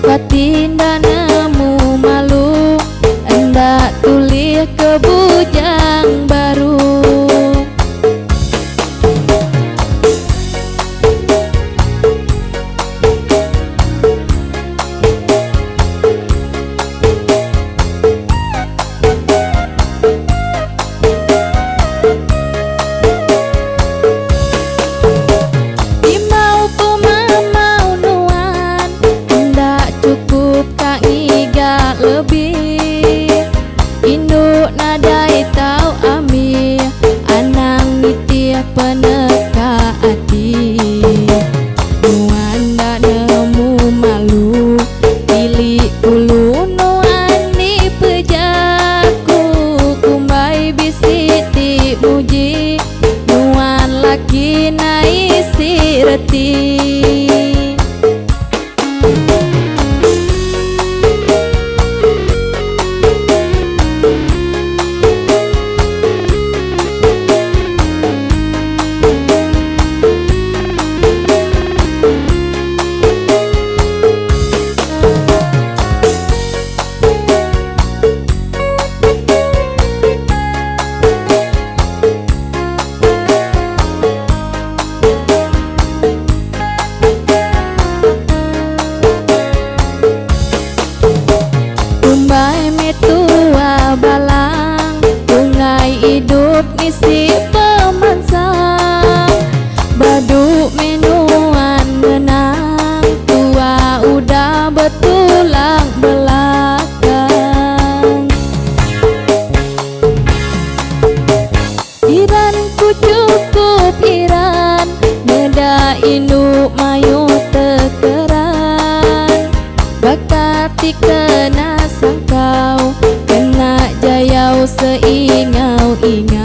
Kati enda nemu malu enda tulih ke bujang baru. Imau pemamau nuan enda chukup ka ngiga lebih Indu nadai tau amih anang nitih peneka ati Nuan enda nemu malu Tili ulu nuan ni pejaku Kumbai bisi ti muji Nuan laki nai si reti. Kumbai meh tua balang Bungai idup ngisi pemansang Badu meh nuan ngenang Tua udah betulang belakang. Iran ku chukup iran meda indu mayuh tekeran Baka ti kena sangkau kena jayau seingau ingau.